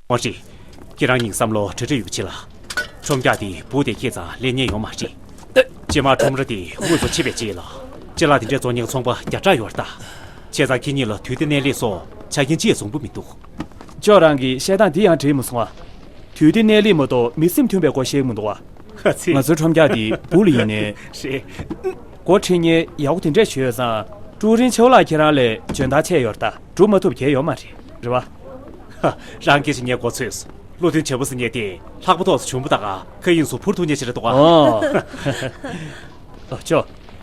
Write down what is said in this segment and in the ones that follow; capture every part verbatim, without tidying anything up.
མ་རེད། ཁྱེད་རང་གཉིས་བསམ་བློ་གྲ་སྒྲིག་ཡོད་པ་བྱེད་ལ། ཁྲོམ་རྒྱག་དེ་སྦུག་དེ་སྐྱེས་ཙང་ལེན་ཉེན་ཡོད་མ་རེད། རྗེས་མ་ཁྲོམ་ར་དེ་དངོས་སུ་ཕྱེ་བའི་རྗེས་ལ། ཅ་ལག་དེ་འདྲས་བཙོང་མཁན་ཚོང་པ་བརྒྱ་ཕྲག་ཡོད་རེད་ད། བྱས་ཙང་ཁྱེད་གཉིས་ལ་དུས་བདེ་གནས་ལེགས་སོགས་ཆ་རྐྱེན་ཅི་ཡང་བཟང་པོ་མི་འདུག་ཅོག་རང་གིས་བཤད་སྟངས་འདི་ཡང་འགྲིག་མ་སོང་ཨ། དུས་བདེ་གནས་ལེགས་མ་གཏོགས་མི་སེམས་མཐུན་པའི་སྐོར་བཤད་ཀྱི་མི་འདུག་ཨ། ཁ་ཚིག་ང་ཚོའི་ཁྲོམ་རྒྱག་འདི་སྦུག་ལ་ཡིན་ནའི། རེད། སྒོ་ཁྲིད་མཁན་ཡག་པོ་དེ་འདྲས་ཞིག་ཡོད་ཙང་ཀྲུའུ་རིན་ཆེ་བ་ལགས་ཁྱེད་རང་ལས་འཇོན་ཐང་ཆེ་ཡོད་རེད་ད། སྒྲུབ་མ་ཐུབ་གལ་ཡོད་མ་རེད། རེད་བ། ཧ། རང་སྐད་ཆ་ངས་མགོ་ཚོས་སོང་། བློ་མཐུན་བྱ་བུ་ཟེར་མཁན་དེ་ལྷག་པ་ཐོག་སུ་བྱུང་བ་དག་ག་ཁ་དབྱིངས་སུ་འཕུར་ཐུབ་མཁན་ཞིག་རེད་འདུག་ག་ཨོ། ཨོ་ཅོ།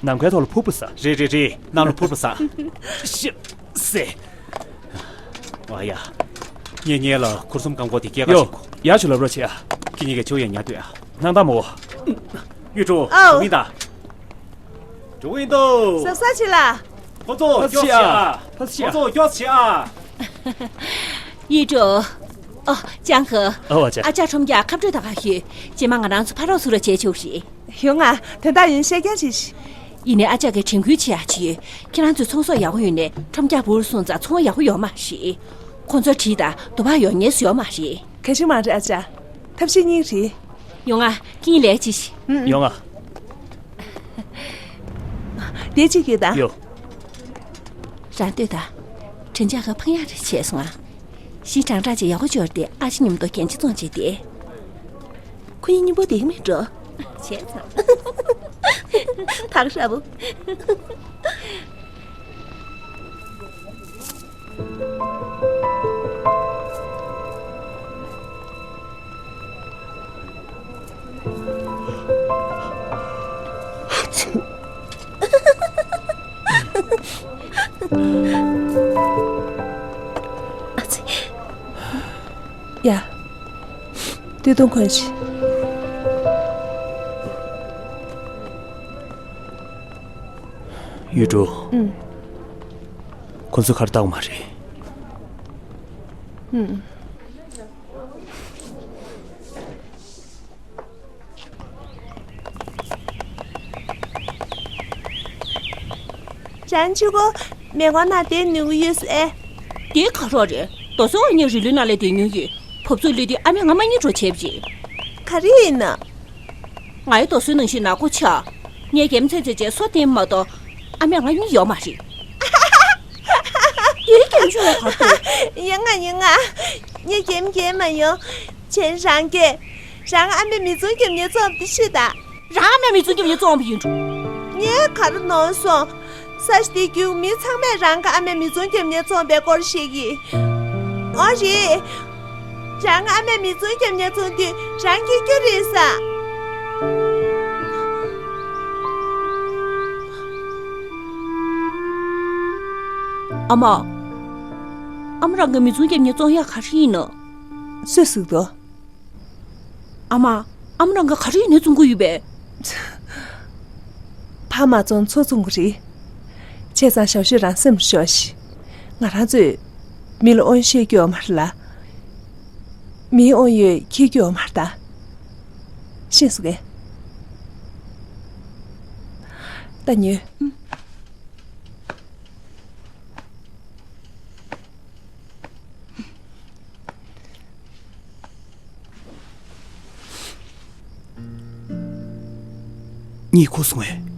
ནམ་མཁའི་ཐོག་ལ་འཕུར་བུ་ཟ། རེད་རེད་རེད། གནམ་ལ་འཕུར་བུ་ཟ། ཤི། སེ། ཨ་ཡ། ངས་ངས་ལ་ཁུར་སུམ་རྐང་འཁོར་དེ་སྐྱེལ་ག་ཡོ། ཞིག་གོ་ཡར་ཆུ་ལབ་རོགས་བྱེད་ཨ། ཁྱེད་གཉིས་ཀས་ཆུ་ཡང་ཉར་སྡོད་ཨ། སྣང་དག་མོ། ཡུས་ཀྲུའུ། ཨོ། འགྲོ་གི་ཡིན་ད། འགྲོ་གི་ཡིན་ད། ཟབ་ཟབ་བྱེད་ལ། ཁོ་ཚོ་ཕ་སི་མགྱོགས་བྱེད་ཨ། ཕ་སི་ཁོ་ཚོ་མགྱོགས་བྱེད་ཨ། ཡུས་ཀྲུའུ། ཨོ། ཅང་ཧེ། ཨོ་ཨ་ཅག་ཨ་ཅག་ཁྲོམ་རྒྱག་ཁ་སྤྲོད་ད་ག་ཤོད། རྗེས་མ་ང་རང་ཚོ་ཕ་རོགས་ཚུར་ལ་བྱེད་ཆོག་རེད། ཡོང་ང་། དོན་དག་ཡིན་བཤད་རྒྱུ་ཅིག་ཡིན་ནའི་ཨ་ཅག་གིས་དྲན་སྐུལ་བྱེད་ཡག་ཅིག་ཡོད། ཁྱེད་རང་ཚོས་ཚོང་ཟོག་ཡག་པོ་ཡོད་ནའི་ཁྲོམ་རྒྱག་འབུར་སོང་ཙང་ཚོང་ཡག་པོ་ཡོད་མ་རེད། ཁོང་ཚོར་དྲིས་དང་། དུ་བ་ཡོང་མཁན་སུ་ཡོད་མ་རེད། ག་ཞིག་མ་རེད་ཨ་ཅག་ཐབས་ཤེས་གཉིས་རེད། ཡོང་ང་། ཁྱེད་ལས་ཅི་ཞིག་ཡོང་ང་། དེ་གཅིག་གིས་དང་། ཡོ། རང་ལྟོས་དང་། དྲིན་ཆག་ག་ཕང་ཡག་རེ་བྱས་སོང་ཨ། གཞི་དྲང་དྲག་ཅིག་ཡག་པོ་འབྱོར་ཏེ་ཨ་ཅེ་མཉམ་དུ་རྒྱན་ཆ་བཙོང་བྱས་ཏེ། ཁོ་གཉིས་མཉམ་པོ་བསྡད་ཀྱི་མེད་འགྲོ། བྱས་ཙང་། ཐག་ཧྲ་པོ། ཨ་ཙི། ཡ། སྟོད་ཐུང་གོན་ཞིག་ཡུས་ཀྲུའུ། ཨུམ། ཁོ་ཚོ་གར་བཏང་བ་མ་རེད། ཨུམ། ཅན་ཆུ་གོ། མེ་འཁོར་ནང་བསྡད་ནུས་ཀྱི་ཡོད་ས་ཨེ། དེ་ག་རོགས་རེད། རྡོ་སོལ་བ་ངས་རི་ལུའི་ནང་ལ་བསྡད་མྱོང་ཡོད། བབས་ཚུགས་ལུས་དུས་ཨ་མས་ང་མ་གཉིས་འགྲོ་བྱས་པ་རེད། ག་རེ་ཡིན་ན། ང་ཡི་རྡོ་སོལ་ནང་བཞིན་ནག་པོ་ཆགས། ངས་རྒྱལ་མོ་ཚེ་ཚེ་བྱས་སོ་བསྟན་མ་གཏོགས། ཨ་མས་ང་གཉིས་ཡོད་མ་རེད། དེ་རྒྱལ་མོ་ཤོར་བ་ག་རེ་འདུག་ཡིན་ང་ཡིན་ང་། ངས་རྒྱལ་མོ་རྒྱལ་མ་ཡོང་། བྱས་རང་སྐད། རང་ཨ་མས་མི་ཚང་རྒྱབ་ནས་བཙོངས་པ་དེ་ཤོད་ད། རང་ཨ་མས་མི་ཚང་རྒྱབ་ནས་བཙོངས་པ་ཡིན་འགྲོ། ངས་ག་རེ་ནོར་སོང་། ས་གཞི་དེ་བརྒྱུད་མི་ཚང་མས་རང་གི་ཨ་མས་མི་ཚང་རྒྱབ་ནས་བཙོངས་པའི་སྐོར་བཤད་ཀྱི། ཨོ་རེད། རང་ཨ་མས་མི་ཚང་རྒྱབ་ནས་བཙོངས་དུས་རང་སྐྱིད་རྒྱུ་རེད་ས། ཨ་མ། ཨ་མ་རང་གིས་མི་ཚང་རྒྱབ་ནས་བཙོང་ཡག་ག་རེ་ཡིན་ནམ། སུས་ཟེར་འདུག་ཨ་མ། ཨ་མ་རང་གིས་ག་རེ་ཡིན་ནའི་བཙོང་གི་ཡོད་པས། ཕ་མ་བཙོང་ཚོ་བཙོང་གི་རེད། བྱས་ཙང་ཞའོ་ཤུས་རང་སེམས་ཤོར་ཞིག་ང་རང་ཚོས་མི་ལ་དབང་ཤེད་སྐྱོ་བ་མ་རེད་ལ། མིའི་དབང་ཡོད་ཁྱི་སྐྱོ་བ་མ་རེད་ད། ཤེས་སོང་ངས། ད་ཉོན། གཉིད་ཁུག་སོང་ངས།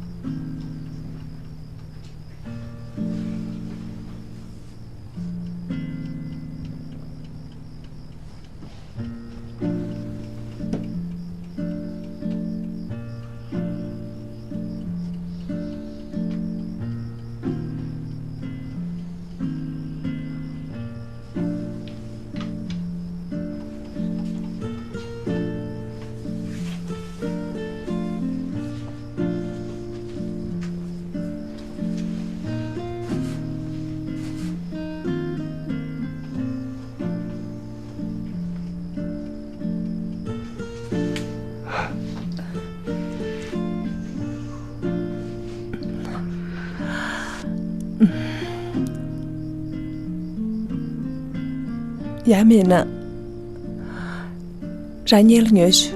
ཡ་མེད་ན། རང་ཉལ་ལ་ཉོན་ཞུ།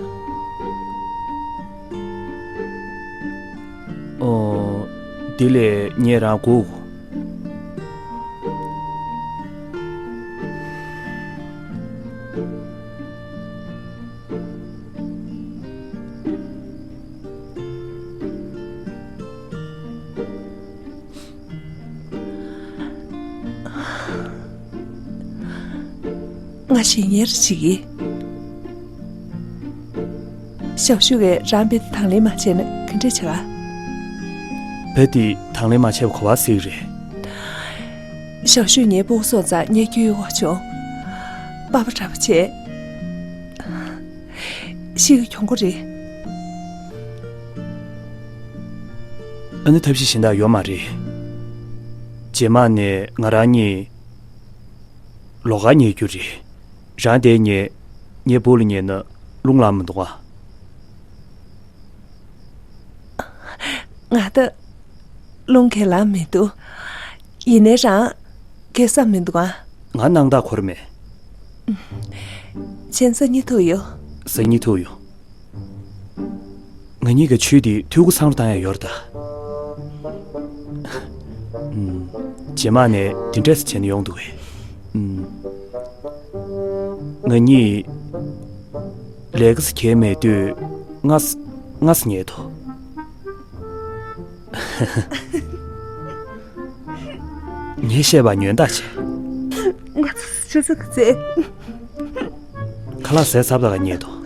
ཨོ། དེ་ལས་ངས་རང་སྒུག། ང་ཞེ་ཉེར་བྱེད་ཀྱི། ཞའོ་ཤུས་ཀྱིས་རང་རྦད་དེ་དང་ལེན་མ་བྱས་ན་ག་འདྲ་བྱེད་ག། རྦད་དེ་དང་ལེན་མ་བྱས་པ་ག་པར་སྲིད་རེད། ཞའོ་ཤུས་ངའི་སྤུ་གུ་སོང་ཙང་ངས་སྐྱོ་བོ་བྱུང་། པ་ཕ་འདྲ་པོ་བྱས། ཤི་གི་གྱོང་པོ་རེད། ཨ་ནི་ཐབས་ཤེས་གཞན་དག་ཡོད་མ་རེད། རྗེས་མ་ནས་ང་རང་གཉིས་ལོགས་ཀ་ཉལ་རྒྱུ་རེད། རང་དེར་ཉལ། ངའི་སྦུག་ལ་ཉལ་ན་རླུང་ལངས་མི་འདུག་ག། ང་ད་རླུང་གང་ཡང་ལངས་མི་འདུག། ཡིན་ནའི་རང་གང་ཡང་བསམ་མི་འདུག་ག། ང་སྣང་དག་འཁོར་མེད། གཞན་སང་ཉིན་ཐུག་ཡོང་། སང་ཉིན་ཐུག་ཡོང་། ང་གཉིས་ཀྱི་ཆུ་དེ་འཐུས་སྒོ་ཚང་རུ་བཏང་ཡ་ཡོད་རེད་ད། ཨུམ། རྗེས་མ་ནས་དེ་འདྲས་བྱས་ནས་ཡོང་འདུག་གས། ཨུམ། ང་གཉིས་ལས་ཀ་ཟེར་གང་མེད་དུས་སྔ་ས་སྔ་ས་ཉལ་འདུག། ངས་བཤད་པ་ཉོན་ལྟ་བྱེད། ང་ཚོ་ཆུ་ཚོད་ཀྱི་རྩེ། ཁ་ལག་ཟས་ཚར་བ་དང་ཉལ་འདུག།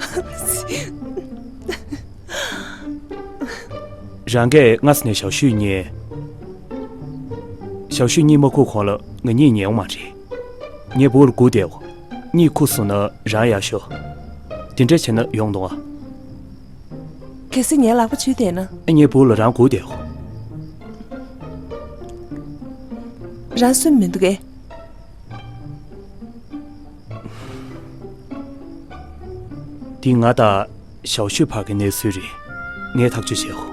རང་གིས་སྔ་ས་ནས་ཞའོ་ཤུས་ཉལ། ཞའོ་ཤུས་གཉིད་མ་ཁུག་གོང་ལ་ང་གཉིད་ཉལ་ཡོང་མ་རེད། ངའི་སྦུག་ལ་སྒུག་བསྡད་གོ། གཉིད་ཁུག་སོང་ན་རང་ཡར་ཤོག། དེ་འདྲ་བྱས་ན་ཡོང་འདུག་ཨ། གལ་སྲིད་ངའི་ལག་པ་འཇུས་བསྡད་ན། ཨ། ངའི་སྦུག་ལ་རང་སྒུག་བསྡད་གོ། རང་སུན་མི་འདུག་གས། འདི་ང་དང་ཞའོ་ཤུས་བར་གྱི་གནས་ཚུལ་རེད། ངས་ཐག་གཅོད་བྱས་ཡོད།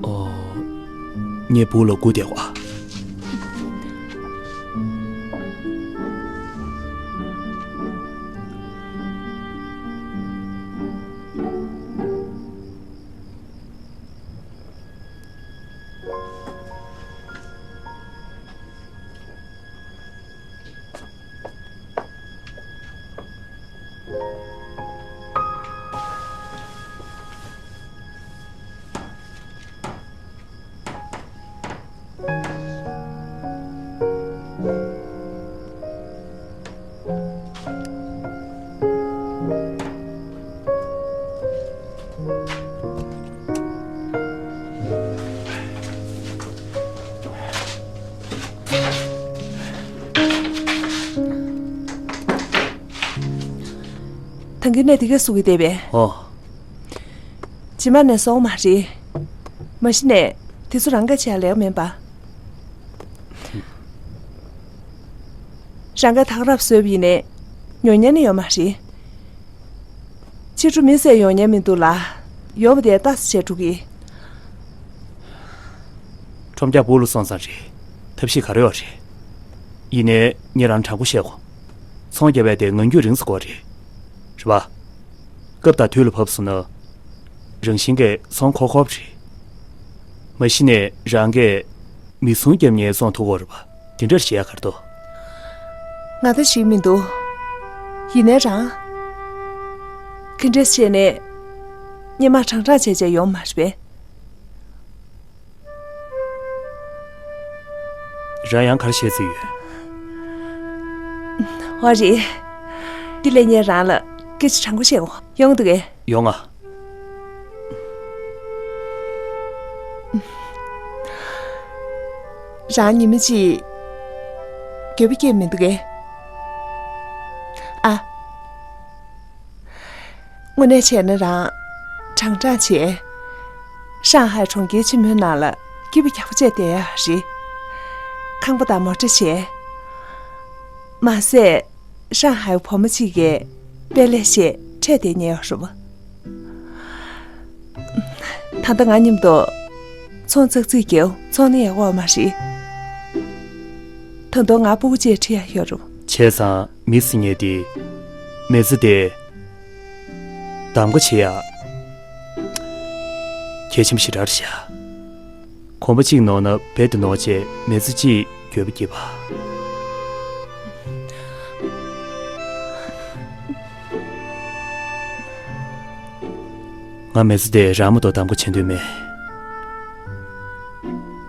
ཨོ། ངའི་སྦུག་ལ་སྒུག་བསྡད་གོ། ད་གིན་ནས་དེ་གས་བཟོ་གི་བསྡད་པས། ཨོ། རྗེས་མ་ནས་བཟོ་མ་རེད། མ་གཞི་ནས་དེ་ཚོ་རང་གིས་བྱས་ལེགས་མིན་པ། རང་གིས་ད་ག་རང་བཟོས་པ་ཡིན་ནའི་ཉོ་མཁན་ནི་ཡོད་མ་རེད། ཕྱི་དྲོ་མི་ཟེར་ཡོང་མཁན་མི་འདུག་ལ། ཡོད་པ་དེ་ལྟ་ས་བྱས་འགྲོ་གི། ཁྲོམ་རྒྱག་སྦུག་ལ་སོང་ཙང་རེད། ཐབས་ཤེས་ག་རེ་ཡོད་རེད། ཡིན་ནའི་ངས་རང་དྲང་པོ་བཤད་གོ། ཚོང་རྒྱག་པ་དེ་ངང་རྒྱུད་རིང་ས་དགོས་རེད། རེད་པ། སྐབས་དང་དུས་ལ་བབས་སོང་ན། རང་བཞིན་གྱིས་ཚོང་འཁོར་འཁོར་བ་རེད། མ་གཞི་ནས་རང་གིས་མི་ཚོང་རྒྱབ་ནས་བཙོང་ཐུབ་ཀྱི་རེད་པ། དེ་འདྲར་བྱེད་ཡ་ག་རེ་འདུག། ང་ད་ཞིག་མི་འདུག། ཡིན་ནའི་རང་། དེ་འདྲས་བྱས་ནས་སྔོན་མ་དྲང་དྲང་བྱས་བྱས་ཡོང་མ་རེད་པས། རང་ཡང་ག་རེ་བཤད་རྩིས་ཡོད། འོ་རེད། འདི་ལས་ངས་རང་ལ་སྐད་ཆ་དྲང་པོ་བཤད་དགོས། ཡོང་འདུག་གས། ཡོང་ང་། རང་ཉི་མ་གཅིག་འགྱོད་པ་སྐྱེས་མི་འདུག་གས། ཨ། དངོས་གནས་བྱས་ན་རང་དྲང་དྲང་བྱས། ཧྲང་ཧའེ་གྲོང་ཁྱེར་ཆེན་མོའི་ནང་ལ་སྐྱིད་པོ་རྒྱག་པོ་བྱས་བསྡད་ཡ་རེད། ཁང་པ་དང་མོ་ཊ་བྱས། མ་ཟད། ཧྲང་ཧའེ་བུ་མོ་གཅིག་གིས་དཔེ་ལེགས་བཤད་འཕྲད་བསྡད་ཉེ་བ་རེད་པ། ད་ལྟ་ང་མཉམ་དུ་ཚོང་ཙག་ཙིག་རྒྱབ་ཚོང་ནི་ཡག་པོ་མ་རེད། ད་དུང་ང་སྤུ་གུ་གཅིག་ཁྲིད་ཡག་ཡོད་རེད། བྱས་ཙང་མི་ཟེར་མཁན་དེ་མི་ཚེ་དེ་གདམ་ག་བྱེད་ཡག་གལ་ཆེན་པོ་ཞེ་དྲག་རེད་ཤག། གོམ་པ་གཅིག་ནོར་ན་རྦད་དེ་ནོར་བྱས་མི་ཚེ་གཅིག་འགྱོད་པ་སྐྱེས་པ། ང་མི་ཚེ་འདི་རང་མ་གཏོགས་གདམ་ག་བྱེད་འདོད་མེད།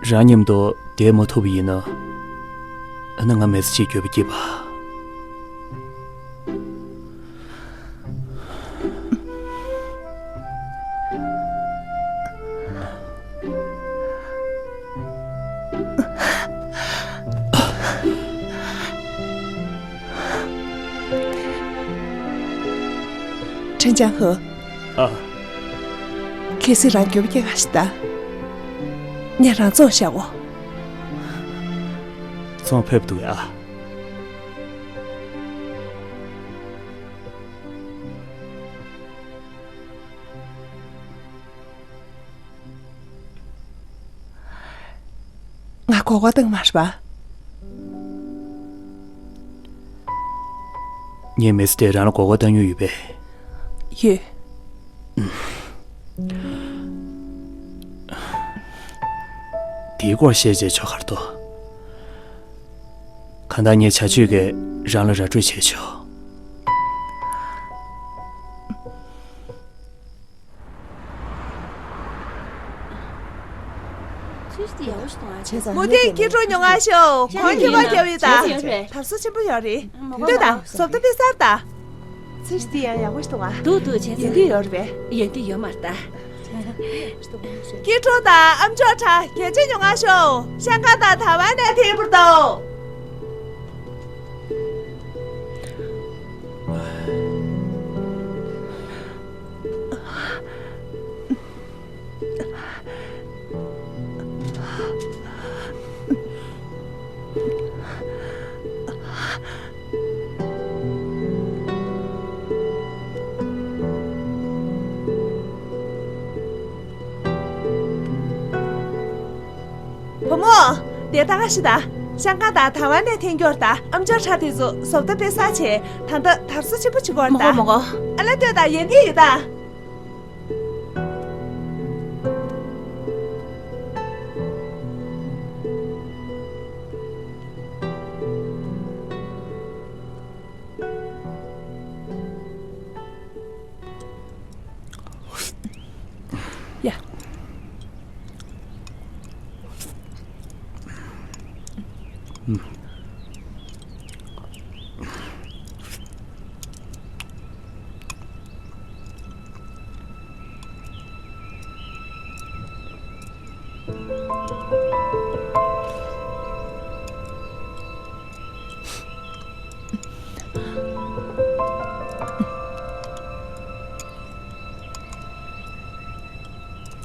རང་མཉམ་དུ་བསྡད་མ་ཐུབ་པ་ཡིན་ན། ཨ་ན་ང་མེ་ཚ་ཅིག་འགྱོད་པ་སྐྱེས་པ། ཁྲེན་ཅང་ཧུ། ཨ། གལ་སྲིད་རང་འགྱོད་པ་སྐྱེ་ག་ཞིག་ད། ངས་རང་ཚོང་བཞག་གོ། ཚོང་ཕེབས་འདུག་ཨ། ང་མགོ་སྐོར་བཏང་མ་རེད་པ། ངས་མི་ཚེ་དེ་རང་ལ་མགོ་སྐོར་བཏང་མྱོང་ཡོད་པས། ཡོད། དེའི་སྐོར་བཤད་བྱས་ཆོག་གར་དོ། གང་ལྟར་ངས་བྱ་སྤྱོད་ཀྱིས་རང་ལ་ར་སྤྲོད་བྱས་ཆོག། མུ་ཏིག་སྐྱིད་སྤྲོ་མྱོང་ང་ཤོག་ཁོང་ཁྱེད་པ་རྒྱབ་ཡོད་ད། དར་སོ་ཆེན་པོ་ཡོད་རེད། ལྟོས་དང་སོབ་ཏོ་དཔེ་གསར་ད། ཚེ་སྟེ་ཡང་ཡག་པོ་ཞིག་འདུག་ང་། འདུག་འདུག་བྱས་ཡོད་འདི་ཡོད་རེད་པས། ཡོད་འདི་ཡོད་མ་རེད་ད། སྐྱིད་སྤྲོ་དང་ཨ་མཆོག་ཁྲ་གལ་ཆེ་མྱོང་ང་ཤོག་ཤང་ཀང་དང་ཐའེ་ཝན་ནས་ཕེབས་པར་གཏོགས། བུ་མོ། དེ་ད་ག་ཞིག་ད། ཤང་ཀང་དང་ཐའེ་ཝན་ནས་འཐེན་རྒྱུར་ད། ཨ་མཆོག་ཁྲ་དེ་ཚོ་བཟོ་ལྟ་དཔེ་གསར་བྱས། ད་ལྟ་དར་སོ་ཆེན་པོ་བྱེད་ཀྱི་ཡོད་རེད་ད། མོ་གོ་མོ་གོ། ཨ་ལ་ལྟོས་དང་ཡོད་འདི་ཡོད་ད། ཡ།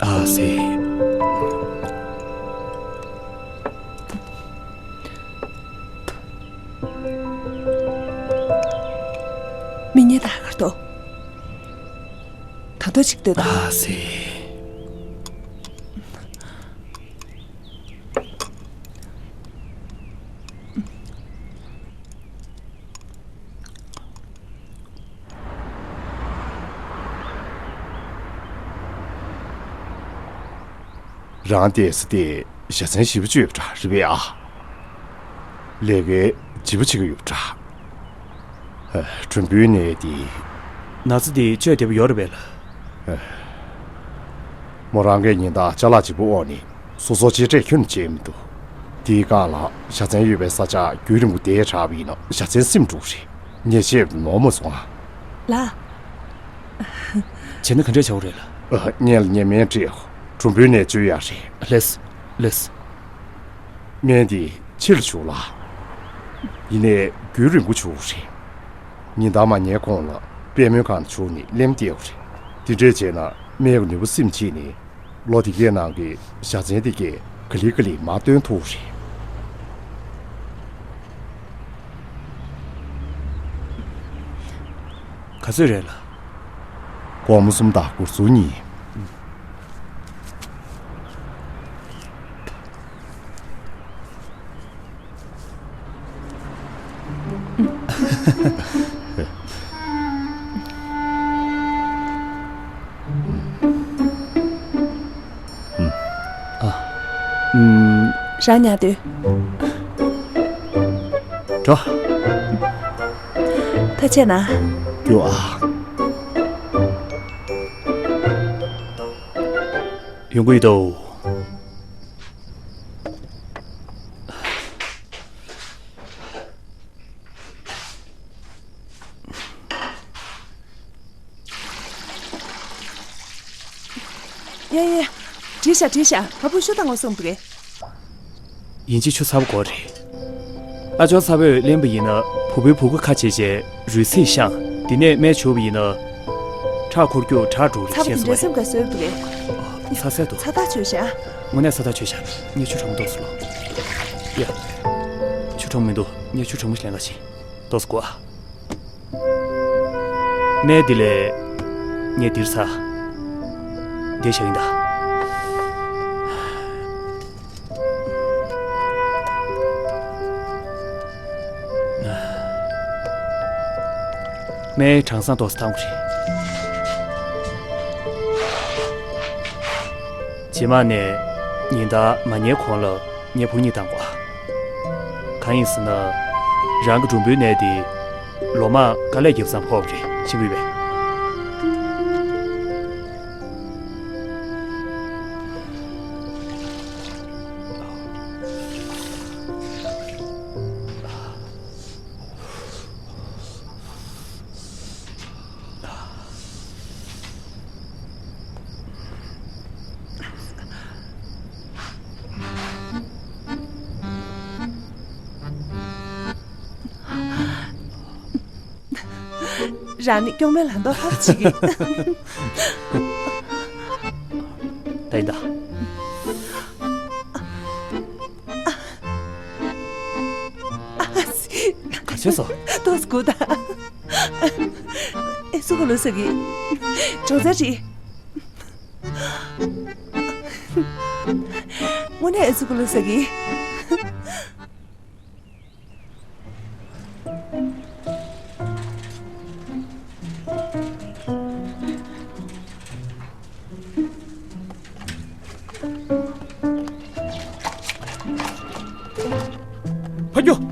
ཨ་ཙི། མི་ཉེ་ད་གར་དོ། ད་དོ་ཅིག་ལྟོས་དང་། ཨ་ཙི། རང་བསྡད་ས་དེ་བཞའ་ཚན་ཞེ་པོ་ཅིག་ཡོད་པ་འདྲ་རེད་པས་ཨ། ལས་ཀའི་བྱིས་པ་ཅིག་ཡོད་པ་འདྲ། ཨ། གྲུམ་བུའི་ནད་དེ། ན་ཚ་དེ་བཅོས་བདེ་པོ་ཡོད་རེད་པས་ལགས། ཨ། མོ་རང་གིས་ཉིན་ལྟར་ཅ་ལག་ལྗིད་པོ་འོག་ནས་སོ་སོར་གཅེས་སྤྲས་ཁྱོན་ནས་བྱས་མི་འདུག་དེའི་སྒང་ལ་བཞའ་ཚན་ཡོད་པའི་ས་ཆ་རྒྱུན་རིང་པོ་བསྡད་དྲགས་པ་ཡིན་ན་བཞའ་ཚན་སིམ་འགྲོ་གི་རེད། ངས་བཤད་པ་ནོར་མ་སོང་ཨ། ལགས། བྱས་ན་ག་འདྲས་བྱ་དགོས་རེད་ལགས། ཨ། སྔོན་ལ་ངས་སྨན་སྤྲད། གྲུམ་བུའི་ནད་བཅོས་ཡག་རེད། ལགས། ལགས། སྨན་འདི་ཕྱི་ལ་བཞུགས་ལ། ཡིན་ནའི་རྒྱུན་རིང་པོ་བྱུང་རེད། ཉིན་ལྟར་མ་ཉལ་གོང་ལ་པད་མོའི་སྒང་ལ་བྱུགས་ནས་ལེམ་བསྡད་དགོས་རེད། དེ་འདྲས་བྱས་ན་སྨན་གྱི་ནུས་པ་སིམ་ཕྱིན་ནས་ལོ་དེ་གའི་ནང་གི་བཞའ་ཚན་དེ་གས་ག་ལེ་ག་ལེ་མར་བཏོན་ཐུབ་རེད། ག་ཚོད་རེད་ལགས། སྒོར་མོ་གསུམ་དང་སྒོར་ཚུགས་གཉིས། ཨ། ཨུམ། རང་ཉལ་སྡོད། འགྲོ། ཐག་བཅད་ན། རྒྱུགས་ཨ། ཡོང་གི་ཡོད་དོ། ཡ་ཡ། བྲིས་ཤག་བྲིས་ཤག་ང་བུ་ཤོ་བཏང་བ་སོང་འདུག་གས། ཡིན་གཅིག་ཆུ་ཚ་པོ་དགོས་རེད། ཨ་ཅོ་ཚ་བོས་གླེན་པ་ཡིན་ན་བུ་བུའི་བུ་གུ་ཁ་བྱེད་བྱས་རུས་ཚིགས་བཤང་། དེ་ནས་སྨན་བྱུག་པ་ཡིན་ན་ཁྲག་འཁོར་རྒྱུག་ཁྲག་འགྲོ་རེད། ཚ་པོ་ཤེས་དེ་སོང་བ་འདྲ་རེད། སེམས་དགའ་བཟོས་འདུག་གས། ཚ་ཚ་འདུག་ཚ་ཐག་ཆོད་ཤག་དངོས་གནས་ཚ་ཐག་ཆོད་ཤག་ངས་ཆུ་གྲང་མོ་ཏོག་ཙམ་ལོ། ཡ། ཆུ་གྲང་མོ་མི་འདུག་ངས་ཆུ་གྲང་མོ་ཞིག་ལེན་ག་ཕྱིན། ཏོག་ཙམ་སྒུག་ཨ། སྨན་འདི་ལས་ངས་འདིར་ཚ། འདི་བཞག་ཡིན་ད། སྨན་གྲང་སང་ཏོག་ཙམ་བཏང་དགོས་རེད། རྗེས་མ་ནས་ཉིན་ལྟར་མ་ཉལ་གོང་ལ་ངས་བུ་གཉིད་བཏང་དགོས། གང་ཡིན་ཟེར་ན། རང་གི་གྲུམ་བུའི་ནད་དེ་ལོ་མང་དཀའ་ལས་བརྒྱབ་ཙང་ཕོག་པ་རེད། ཤེས་ཀྱི་ཡོད་པས། རང་ནི་སྐྱོ་མེད་ལ་མདོག་ལྷག་ཅིག་གིས། ད་ཡིན་ད། ག་བྱས་སོང་། ཏོག་ཙམ་སྒུག་ད། ཨེ་སུ་གུ་ལུ་ས་གི། ཅོག་ཙེ་རི། དངོས་གནས་ཨེ་སུ་གུ་ལུ་ས་གི། ཕ་གྱོ།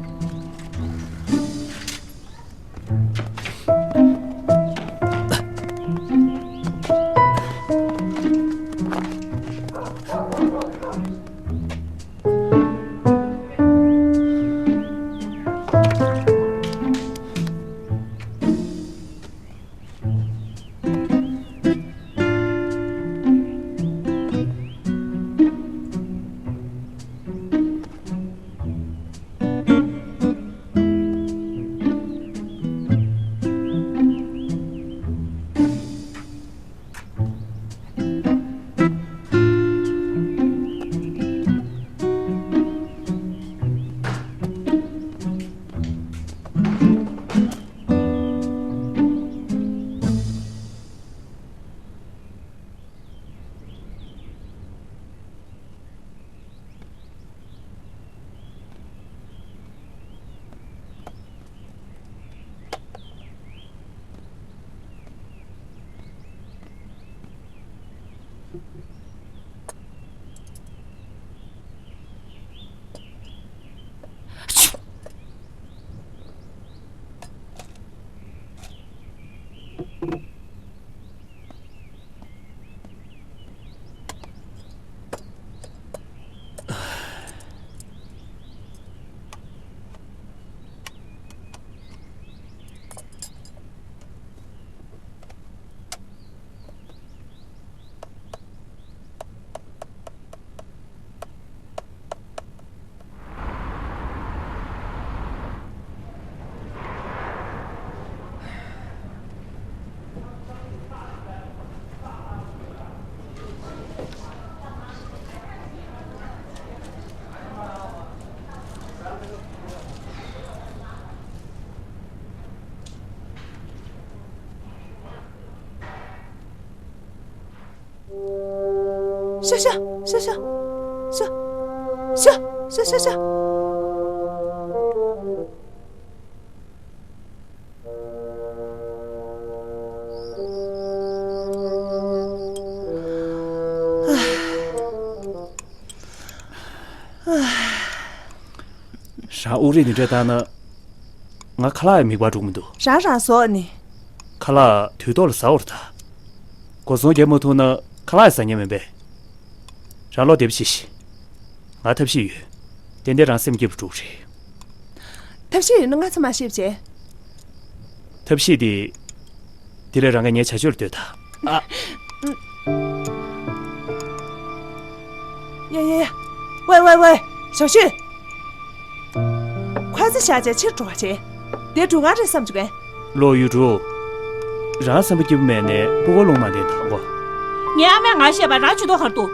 ཤ་ཤ་ཤ་ཤ་ཤ་ཤ་ཤ་ཤ་ཤ། རང་དབུགས་རིང་འདི་འདྲ་བཏང་ན། ང་ཁ་ལག་ཡང་མིད་པར་འགྲོ་གི་མི་འདུག་རང་རང་ཟོག་ནི། ཁ་ལག་དུས་ཐོག་ལ་ཟ་འོར་ད། སྒོ་སྲུང་རྒྱབ་མ་ཐུབ་ན་ཁ་ལག་ཡང་ཟ་ཉན་མིན་པས། རང་བློ་བདེ་པོ་བྱེད་ཤིག་ང་ཐབས་ཤེས་ཡོད། ཏན་ཏན་རང་སེམས་སྐྱིད་པོ་འགྲོ་གི་རེད། ཐབས་ཤེས་ཡོད་ན་ང་ཚོ་མ་ཤེས་བྱས། ཐབས་ཤེས་དེ། དེ་ལས་རང་ག་ངའི་བྱ་སྤྱོད་ལ་ལྟོས་ད། ཨ། ཡ་ཡ་ཡ། ཝེ་ཝེ་ཝེ། ཞའོ་ཤུས། ཁོ་ཚོ་བཞག་བྱས་ཕྱིར་འགྲོ་བ་བྱེད། དེ་སྒྲུབ་ཁང་རེད་བསམ་བྱུང་གས། ལོ་ཡུ་ཀྲུའུ། རང་སེམས་པ་སྐྱིད་པོ་མེད་ནས་སྤུ་གུ་རླུང་མ་བསྟན་དང་གོ། ངའི་ཨ་མས་ང་བཤད་པ་རང་ཇུས་གཏོགས་ག་རེ་འདུག་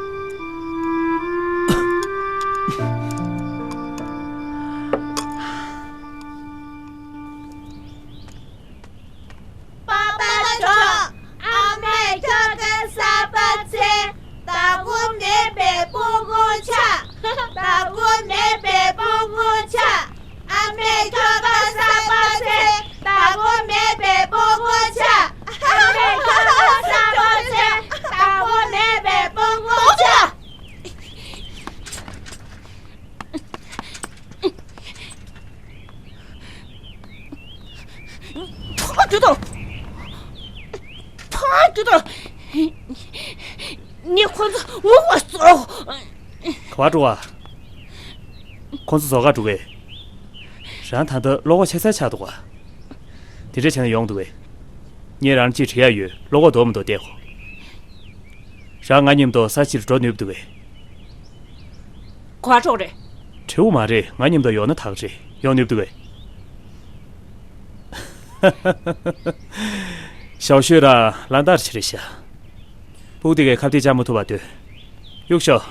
པ་པ་ཇོ། ཨ་མས་ཁྱོད་ཀྱི་གསར་པ་ཚེ། བདག་པོ་མེད་པའི་སྤུ་གུ་ཆགས། བདག་པོ་མེད་པའི་སྤུ་གུ་ཆགས། ཨ་མས་ཁྱོད་ཀྱི་གསར་པ་ཚེ། བདག་པོ་མེད་པའི་སྤུ་གུ་ཆགས། ཨ་མས་ཁྱོད་ཀྱི་གསར་པ་ཚེ། བདག་པོ་མེད་པའི་སྤུ་གུ་ཆགས། ཕར་རྒྱུགས་དང་། ཕར་རྒྱུགས་དང་། ངས་ཁོ་ཚོ་ངོ་མ་ཚོ། ག་པར་འགྲོ་བ། ཁོ་ཚོ་བཟོ་གར་འགྲོ་གས། རང་ད་ལྟ་བློ་ཁོག་ཆེ་སར་ཆགས་འདུག་ག་དེ་འདྲ་བྱས་ན་ཡོང་འདུག་གས། ངས་རང་ལ་ཅིག་དྲི་ཡ་ཡོད། བློ་ཁོག་འདོར་མི་འདོར་བལྟས་ཁོ། རང་ང་མཉམ་དུ་ས་ཕྱིར་འགྲོ་ནུས་འདུག་གས། ག་པར་འགྲོ་རེད། ཁྲེའུ་མ་རེད། ང་མཉམ་དུ་ཡོང་ན་ད་ག་རེད། ཡོང་ནུས་འདུག་གས། ཞའོ་ཤུས་རང་ལ་འདར་ཆེ་རེད་ཤག་སྤུ་གུ་དེ་གས་ཁ་གཏད་བཅག་མ་ཐུབ་པ་འདོད། གཡུག་ཤོག་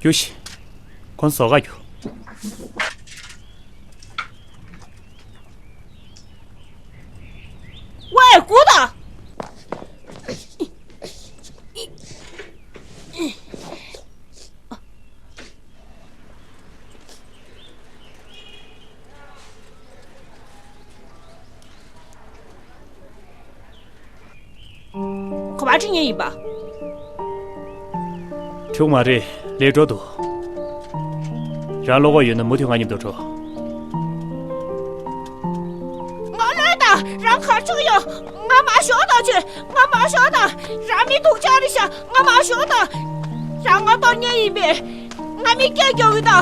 རྒྱུགས་ཤིག་ཁོང་ཚོ་ཟོག་ག་རྒྱུགས། ཝེ། སྒུག་དང་། ག་པར་ཁྲིད་མཁན་ཡིན་པ། ཁྲིད་མ་རེད། ལས་འགྲོ་འདུག་རང་བློ་ཁོག་ཡོད་ན་མུ་མཐུད་ང་མཉམ་དུ་འགྲོ། ང་ལོས་དང་། རང་གར་ཆུག་ཡོད། ང་མ་ཞོག་དང་ཆེ། ང་མ་ཞོག་དང་། རང་མི་སྡུག་ཅག་རེད་ཤག་ང་མ་ཞོག་དང་། རང་ང་གཏོར་མཁན་ཡིན་པས། ང་མི་སྐད་རྒྱག་གི་དང་།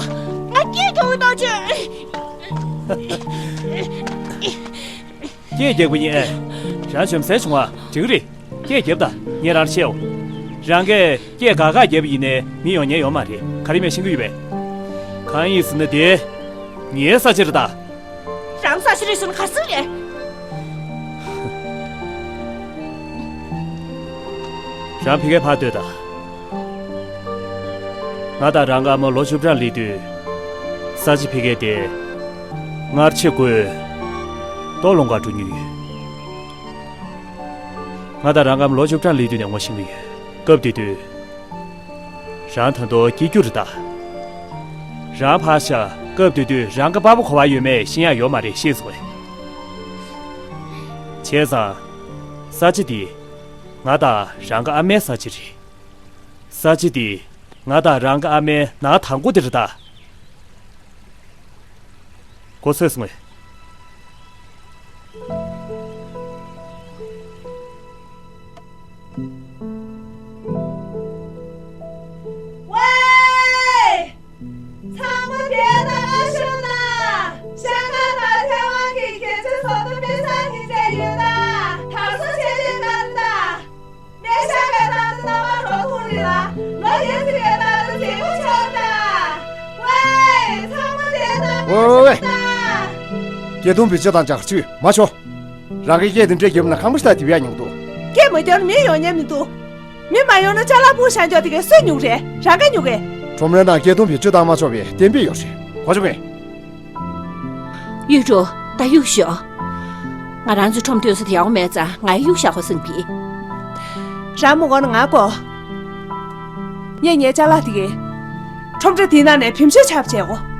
ང་སྐད་རྒྱག་གི་དང་ཆེ། སྐད་རྒྱག་པ་ཡིན་ཨེ། རང་གཞོན་སེ་བྱུང་བ་འགྲིག་རེད། སྐད་རྒྱབ་དང་། ངས་རང་ལ་བཤད་འོ། རང་གིས་སྐད་ག་ག་རྒྱབ་པ་ཡིན་ནའི་མི་ཡོང་ཉན་ཡོད་མ་རེད། ག་རེ་མེད་ཤེས་ཀྱི་ཡོད་པས། གང་ཡིན་ཟེར་ན་དེ་ངའི་ས་ཆ་རེད་ད། རང་ས་ཆ་རེད་ཟེར་ན་ག་ཟེར་རེད། རང་ཕ་གིར་ཕར་སྡོད་དང་། ང་དང་རང་གི་ཨ་མ་ལོ་བཅུ་གྲངས་སླེབས་དུས། ས་ཆ་ཕ་གི་དེ་སྔར་ཆད་བགོས། ལྟོ་སློང་གར་འགྲོ་མྱོང་ཡོད། ང་དང་རང་གི་ཨ་མ་ལོ་བཅུ་གྲངས་སླེབས་དུས་ནས་ངོ་ཤེས་ཀྱི་ཡོད། སྐབས་དེ་དུས། རང་ད་དུང་སྐྱེས་རྒྱུ་རེད་ད། རང་ཕར་བཞག་སྐབས་དེ་དུས་རང་གི་པ་ཕ་ག་པར་ཡོད་མེད་ཤེས་ཡག་ཡོད་མ་རེད། ཤེས་སོང་ངས། བྱས་ཙང་། ས་ཆ་འདི་ང་དང་རང་གི་ཨ་མའི་ས་ཆ་རེད། ས་ཆ་འདི་ང་དང་རང་གི་ཨ་མའི་ནང་དང་པོ་དེ་རེད་ད། མགོ་ཚོས་སོང་ངས། ཝེ། ཚང་མ་དེ་ལྟ་ག་ཤོག་ན། ཤང་ཀང་དང་ཐའེ་ཝན་གྱི་རྒྱལ་སྤྱིའི་བཟོ་ལྟ་དཔེ་ཚང་སྙིང་རྗེ་ཡོད་ད། དར་སྲོལ་ཆེ་ཆེ་གནང་ད། སྨན་ཤང་གི་ཏང་ཏི་རྣམ་པ་འགྲོ་ཐུག་རེད་ལ། ལོ་རྒྱུན་ཚིག་གི་ཏང་ཏི་མཛེས་པོ་ཆགས་ད། ཝེ། ཚང་མ་དེ་ལྟ་ག་ཤོག་ན། ཝེ་ཝེ་ཝེ། སྐད་གཏོང་བེད་སྤྱོད་དང་འཇགས་ཅུས་མ་ཆོ། རང་གི་སྐད་དེ་འདྲས་རྒྱབ་ན་ཁང་པ་ཞིག་དང་དེ་བས་ཉུང་འདུག་སྐད་མ་རྒྱབ་ན་མི་ཡོང་ཉན་མི་འདུག་མི་མ་ཡོང་ན་ཅ་ལག་སྤུ་བཞག་འཇོག་དེ་གས་སུས་ཉོ་རེད། རང་ག་ཉོ་གས། ཁྲོམ་རའི་ནང་སྐད་གཏོང་བེད་སྤྱོད་བཏང་མ་ཆོག་པའི་གཏན་འབེབས་ཡོད་རེད། གོ་བྱུང་ངས། གཡུ་སྒྲོན། ད་གཡུག་ཞོག་ང་རང་ཚོའི་ཁྲོམ་སྡོད་ས་དེ་ཡག་པོ་མེད་ཙང་ང་གཡུག་བཞག་གོ་བསམ་གི། རང་མ་དགོངས་ན་ང་དགོས། ངས་ངའི་ཅ་ལག་དེ་གས། ཁྲོམ་ར་དེའི་ནང་ནས་བེམ་ཤོས་ཆགས་པ་བྱས་གོ།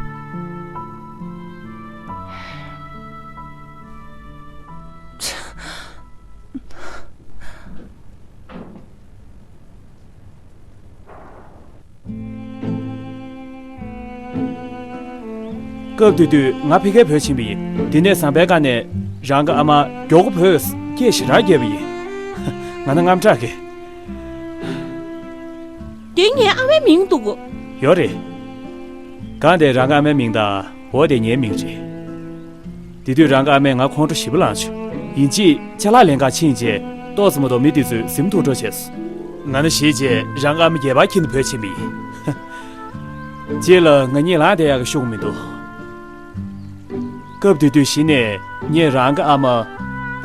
སྐབས་དེ་དུས་ང་ཕ་གིར་བྲོས་ཕྱིན་པ་ཡིན། དེ་ནས་ཟམ་པའི་སྒང་ནས་རང་གི་ཨ་མ་མགྱོགས་པོ་བྲོས་སྐད་ཞེ་དྲག་བརྒྱབ་པ་ཡིན། ང་ན་དངངས་སྐྲག་གི། དེ་ངའི་ཨ་མའི་མིང་འདུག་གོ། ཡོད་རེད། སྒང་དེ་རང་གི་ཨ་མའི་མིང་དང་། འོ་དེ་ངའི་མིང་རེད། དེ་དུས་རང་གི་ཨ་མས་ང་ཁོང་ཁྲོ་ཞེ་པོ་ལངས་བྱུང་། ཡིན་གཅིག་ཅ་ལག་ལེན་གར་ཕྱིན་རྗེས་ཏོག་ཙམ་མ་གཏོགས་མི་དེ་ཚོས་གཟིམ་འཐུང་འགྲོ་བྱས་སོང་། ང་ན་ཞེད་བྱས་རང་གི་ཨ་མ་སྒལ་པར་འཁྱེར་ནས་བྲོས་ཕྱིན་པ་ཡིན། རྗེས་ལ་ང་གཉིད་ལངས་བསྡད་ཡག་གི་ཤུགས་མི་འདུག་སྐབས་དེ་དུས་གཞི་ནས་ངས་རང་གི་ཨ་མ་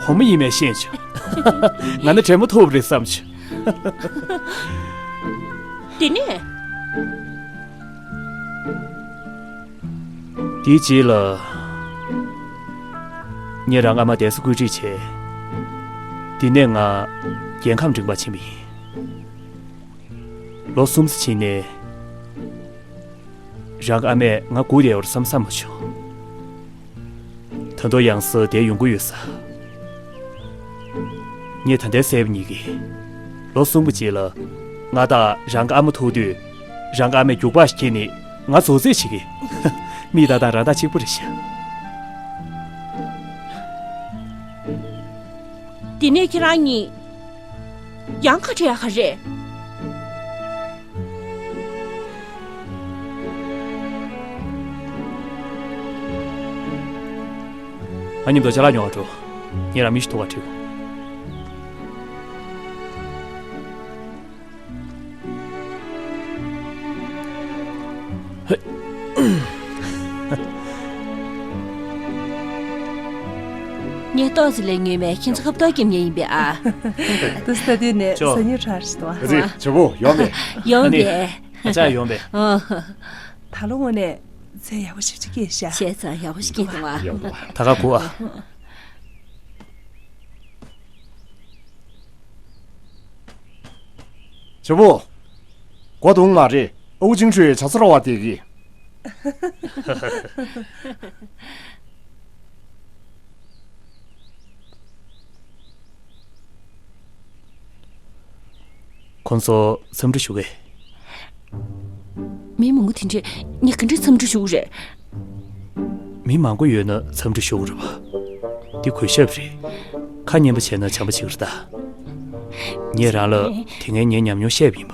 བུ་མོ་ཡིན་མིན་ཤེས་བྱུང་། ང་ནི་དྲན་མ་ཐུབ་རེད་བསམ་བྱུང་། དེ་ནས། དེའི་རྗེས་ལ། ངས་རང་ཨ་མ་བསྡད་ས་བཀོད་སྒྲིག་བྱས། དེ་ནས་ང་རྒྱལ་ཁམས་འབྲིང་པར་ཕྱིན་པ་ཡིན། ལོ་གསུམ་ཙམ་ཕྱིན་ནས། རང་གི་ཨ་མས་ང་སྒུག་བསྡད་ཡོད་བསམ་བསམ་མ་བྱུང་། ད་དུང་ཡང་སེ་བསྡད་ཡོང་གི་ཡོད་ས། ངས་ད་ལྟའི་གསལ་པོ་རྙེད་ཀྱི། ལོ་གསུམ་གྱི་རྗེས་ལ། ང་དང་རང་གི་ཨ་མ་ཐུག་དུས། རང་གི་ཨ་མས་རྒྱུག་པ་ཞིག་ཁྱེར་ནས་ང་བཟོད་བསྲན་བྱེད་ཀྱི། མིག་ལྟ་སྟངས་རང་ད་གཅིག་པ་རེད་ཤག་དེ་ནས་ཁྱེད་རང་གཉིས་ཡང་ཁ་བྲལ་ཡག་ག་རེད། ང་མཉམ་དུ་ཅ་ལག་ཉོ་བར་འགྲོ། ངས་རང་མི་ཞིག་ཐུག་ག་ཁྲིད་དགོས། ངས་ཏོག་ཙམ་ལས་ཉོས་མེད། ཁྱེད་ཚོ་ཁ་བཏགས་རྒྱབ་མཁན་ཡིན་པས་ཨ། དུ་སྟ་དུས་ནས་ཅོ། ཟ་ཉུ་ཁྲ་ཞིག་ཏུ་ཨ་ཙི་ཇོ་བོ་ཡོང་མེད། ཡོང་ཨ་ནི་པས། ཨ་ཅག་ཡོང་པས། ཨོ། ད་ལོ་དངོས་གནས་ཚལ་ཡག་པོ་ཞིག་ཅིག་སྐྱེས་ཤག་བྱས་ཙང་ཡག་པོ་ཞིག་སྐྱེས་འདུག་ཨ། ཡག་པོ། ད་ག་གོ་ཨ། ཇོ་བོ། གོ་དུང་མ་རེད། ཨ་ཁུ་ཅིང་ཧྲུའེ་ཇ་ཚ་རོ་བ་དེ་གི། ཁོང་ཚོ་འཚམས་འདྲི་ཞུ་གས། མི་མང་པོ་དེ་འདྲས་ངས་ག་འདྲས་འཚམས་འདྲི་ཞུ་གི་རེད། མི་མང་པོ་ཡོད་ན་འཚམས་འདྲི་ཞུ་གི་རེད་པ། འདི་གུས་ཞབས་རེད། ཁ་སྙན་པོ་བྱས་ན་བྱམས་པོ་བྱེད་ཀྱི་རེད་ད། ངས་རང་ལ་དེ་སྔའི་ངའི་ཉམས་མྱོང་བཤད་པ་ཡིན་པ།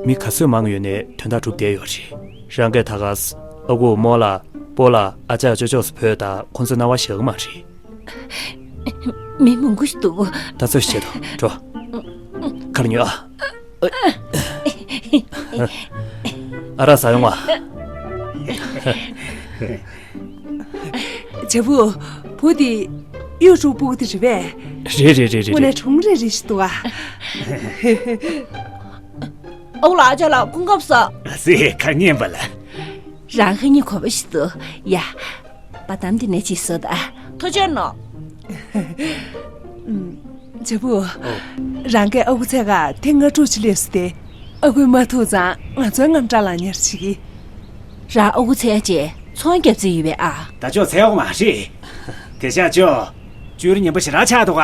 མི་ག་ཚོད་མང་ཡོད་ནའི་དོན་དག་གྲུབ་བསྡད་ཡོད་རེད། རང་གིས་ད་ག་ས་ཨ་ཁུ་རྨོ་ལགས་སྤོ་ལགས་ཨ་ཅག་ཅོ་ཅོ་སུ་བོས་ད་ཁོང་ཚོས་རྣ་བ་གཞག་གི་མ་རེད། མི་མང་པོ་ཞིག་འདུག་ད་ཚོད་བྱེད་དོ་འགྲོ། ཁར་ཉོ་ཨ། ཨ་རག་ཟ་ཡོང་བ། ཇ་བུ། བུ་དེ་གཡུ་ཕྲུག་སྤུ་གུ་དེ་རེད་པས། རེད་རེད་རེད་རེད་དངོས་གནས་རེད། གྲུང་རེ་རེ་ཞིག་འདུག་ཨ། ཨོ་ལ་ཨ་ཅག་ལ་སྐུ་ཁམས་བཟང་། ཨ་ཙི་ཁ་ཉན་པ་ལ། རང་ཁ་ཉན་གོ་བ་ཞིག་འདུག་ཡ། བ་དམ་དེ་ནས་ཅིག་བཟོ་ད། ཐུགས་རྗེ་གནང་། ཨུམ། ཇ་བུ། ཨོ། རང་གིས་ཨ་ཁུ་ཚེ་ག་ཐེངས་ལྔ་དྲུག་ཅིག་སླེབས་སོང་སྟེ། ཨ་ཁུས་མ་ཐུག་ཙང་ང་ཚོའི་རྔམ་སྐྲག་ལངས་ཉེར་བྱེད་ཀྱི། རང་ཨ་ཁུ་ཚེ་ཡ་བཅས་ཚོང་རྒྱབ་རྩིས་ཡོད་པས་ཨ། ད་ཅོག་ཚེ་འོག་མ་རེད། དེ་ཤག་ཅོ། བཅུ་རིག་ཉན་པོ་ཞེ་དྲག་ཆགས་འདུག་ག་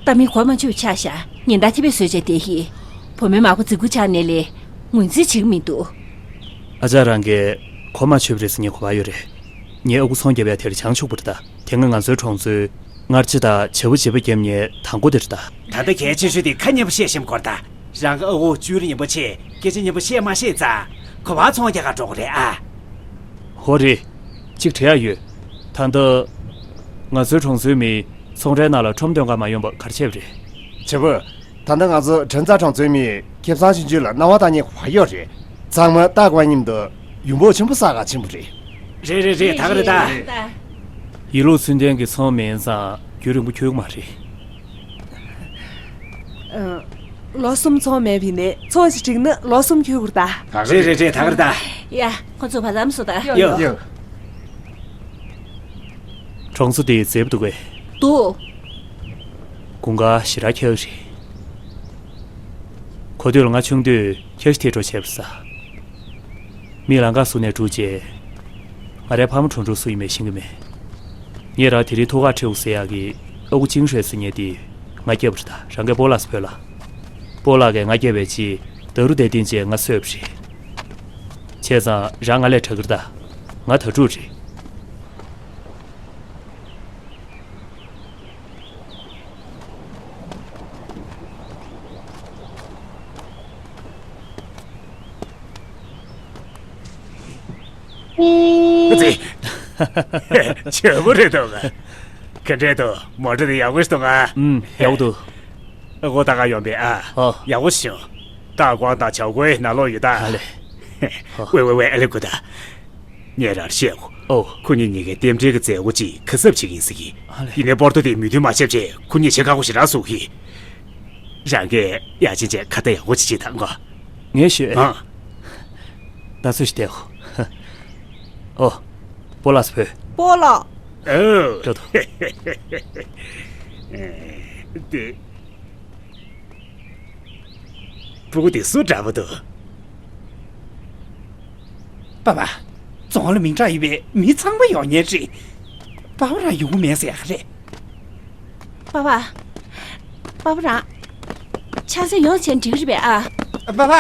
ད་མི་གོ་མ་ཆོད་ཆགས་ཤག་ཉིན་ལྟར་ཐེ་བེད་བཟོས་བྱས་བསྡད་ཤི། བུ་མོའི་མ་གོ་རྫིག་པོ་ཆགས་ནས་ལས། ངོས་འཛིན་བྱེད་ཀྱི་མི་འདུག་ཨ་ཅག་རང་གིས་གོ་མ་ཆོད་པ་རེད་ཟེར་ངས་གོ་བ་ཡོད་རེད། ངའི་ཨ་ཁུ་ཚོང་རྒྱབ་ཡ་དེར་བྱང་ཆུབ་པ་རེད་ད། དེ་སྔ་ང་ཚོའི་གྲོང་ཚོའི་སྔར་རྗེས་དང་བྱ་བོ་བྱིས་པ་རྒྱབ་མཁན་དང་པོ་དེ་རེད་ད། ད་ལྟ་གལ་ཆེ་ཤོས་དེ་ཁ་སྙན་པོ་བཤད་ཤེས་པ་དགོས་རེད་ད། རང་གི་ཨ་ཁུ་བཅུ་རིག་ཉན་པོ་ཆེ་སྐད་ཆ་སྙན་པོ་བཤད་མ་ཤེས་ཙང་ག་པར་ཚོང་རྒྱག་ག་འགྲོ་གི་རེད་ཨ། ཧོ་རེད། གཅིག་དྲི་ཡག་ཡོད། ད་ལྟ། ང་ཚོའི་གྲོང་ཚོའི་མི་ཚོང་རའི་ནང་ལ་ཁྲོམ་འདོན་ག་མ་ཡོང་པ་ག་རེ་བྱས་པ་རེད། བྱས་པ། ད་ལྟ་ང་ཚོ་དྲན་རྩ་གྲོང་ཚོའི་མི་ཁེ་བཟང་ཆུང་ཆུང་ལ་སྣང་བ་བལྟ་མཁན་ག་པར་ཡོད་རེད། ཚང་མ་ལྟ་དགོས་མཉམ་དུ་ཡོང་འབབ་ཆེན་པོ་བསགས་ག་ཕྱིན་པ་རེད། རེད་རེད་རེད་ད་ག་རེད་ད། ཡིན་ལུགས་ཚུལ་ལྡན་གྱི་ཚོང་མིན་ཙང་རྒྱུན་རིང་པོ་འཁྱོལ་གི་མ་རེད། ཨ། ལོ་གསུམ་ཚོང་མེད་པ་ཡིན་ནའི་ཚོང་ཞིག་བསྒྲིགས་ན་ལོ་གསུམ་འཁྱོལ་དགོས་རེད་ད། རེད་རེད་རེད་ད་ག་རེད་ད། ཡ། ཁོ་ཚོ་བར་མཚམས་སུ་ད། ཡོ། ཡོ། གྲོང་ཚོ་འདི་མཛེས་པོ་འདུག་གས། འདུག་དགུན་ཁ་ཞེ་དྲག་ཁྱབ་རེད། གོ་ཐོས་ལ་ང་ཆུང་དུས་འཁྱག་ཤ་ཐལ་འགྲོ་བྱས་པ་རེད་ས། མི་ལམ་ཁ་ཟུར་ནས་འགྲོ་རྗེས། ང་རའི་ཕ་མ་གྲོངས་འགྲོ་སུ་ཡིན་མིན་ཤེས་ཀྱི་མེད། ངས་རང་དེ་རིང་ཐུག་ཁ་ཁྲིད་འོང་ཟེར་ཡག་གི་ཨ་ཁུ་ཅིང་ཧྲེ་ཟེར་མཁན་དེས་ང་སྐྱབས་པ་རེད་ད། རང་གིས་སྤོ་ལགས་སུ་ཕུལ་ལ། སྤོ་ལགས་ཀྱིས་ང་སྐྱབས་པའི་རྗེས་ད་རུང་དེ་བསྟན་བྱས་ང་གསོས་པ་རེད། བྱས་ཙང་རང་ང་ལས་དྲག་གི་རེད་ད། ང་དྭ་ཕྲུག་རེད། ཨ་ཙི། ཆེན་པོ་རེད་འདུག་ག་ག་འདྲས་འདུག་མོ་ཊ་དེ་ཡག་པོ་ཞིག་འདུག་ག་ཨུམ། ཡག་པོ་འདུག་ཨ་ཁུ་ད་ག་ཡོང་པས་ཨ། ཨོ། ཡག་པོ་ཞིག་བྱུང་། ད་ཀོང་དང་ཆའོ་ཀོའི་ནང་ལོགས་ཡོད་ད། ཨ་ལེ། ཝེ་ཝེ་ཝེ། ཨ་ལེ་ཀུ་ད། ངས་རང་ལ་བཤད་གོ། ཨོ། ཁོ་གཉིས་གཉིས་ཀའི་རྟེན་འབྲེལ་གྱི་མཛད་སྒོ་ཅིག་ག་ཟབ་བྱེད་ཀྱི་ཡིན་ཟེར་གི། ཨ་ལེ། ཡིན་ནའི་པོར་ཏོ་དེས་མོས་མཐུན་མ་བྱས་བྱས་ཁོ་གཉིས་བྱེད་ཁག་པོ་ཞེ་དྲག་བཟོ་གི། རང་གིས་ཡ་ཅི་བྱས་ཁ་ཏ་ཡག་པོ་ཅིག་བྱེད་དང་གོ། ངས་ཤོད། ཨ། ད་ཚོད་ཞིག་བལྟས་གོ། ཨོ། སྤོ་ལགས་སུ་ཕུལ། སྤོ་ལགས། ཨོ། འགྲོ་དོ། དེ། སྤུ་གུ་དེ་སུ་འདྲ་པོ་འདུག་པ་པ། རྫོང་ལ་མིང་གྲགས་ཡོད་པའི་མི་ཚང་མ་ཡོང་མཁན་རེད། པ་པ་རང་ཡོང་གི་མེད་ཟེར་ཡག་རེད། པ་པ། པ་པ་རང་། ཆང་ས་ཡོང་བྱས་འགྲིག་རེད་པས་ཨ། པ་པ།